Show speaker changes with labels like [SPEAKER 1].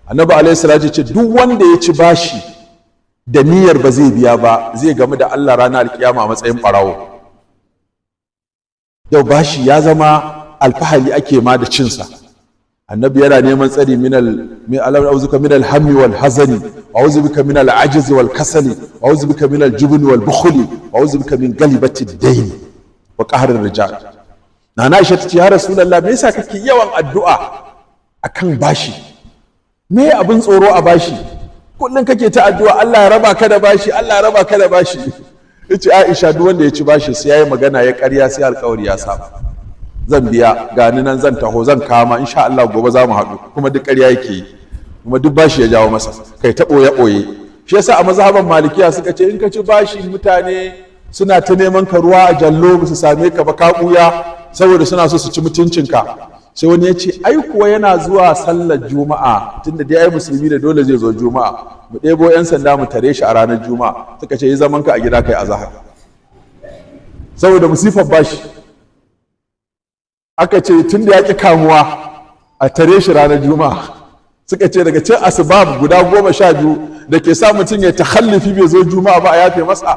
[SPEAKER 1] Annabi alaihi salatu ce duk wanda ya ci bashi da niyyar ba zai biya ba, zai gamu da Allah ranar alkiyama a matsayin ɓarawo. Yau bashi ya zama alfahari ake ma da cinsa. Annabi yana neman tsari minal min a'udhu minal hammi wal hazani wa a'udhu bika minal ajzi wal kasali wa a'udhu bika minal jubni wal bukhli wa a'udhu bika min galibati dayn wa qahrir rijal. Nana Aisha ta ce, "Ya Rasulullah, me yasa kake yawan addu'a akan bashi? Me abin tsoro a bashi? Kullum kake ta addu'a Allah ya raba ka da bashi, Allah ya raba ka da bashi." Yace, "Aisha, duk wanda ya ci bashi sai yayi magana ya ƙarya, sai alƙawari ya saba. Zan biya, gani nan zan taho, zan kama, insha Allah gobe za mu haɗu." Kuma duk ƙarya yake yi, kuma duk bashi ya jawo masa. Kai ta ɓoye ɓoye. Shi yasa a mazhaban Malikiya suka ce in ka ci bashi, mutane suna ta neman ka ruwa a jallo, ba su same ka ba, ka ɓuya saboda suna so su ci mutuncinka. Sai wani ya ce, "Ai kuwa yana zuwa sallar Juma'a, tunda dai ai musulmi da dole zai zo Juma'a, mu ɗebo 'yan sanda mu tare shi a ranar Juma'a." Suka ce, "Yi zaman ka a gida, kai azahar." Saboda musifar bashi, aka ce tun da ya ƙi kamuwa, a tare shi ranar Juma'a. Suka ce daga cin asbab guda 12 da ke sa mutum ya takhallufi bai zo Juma'a ba, a yafe masa.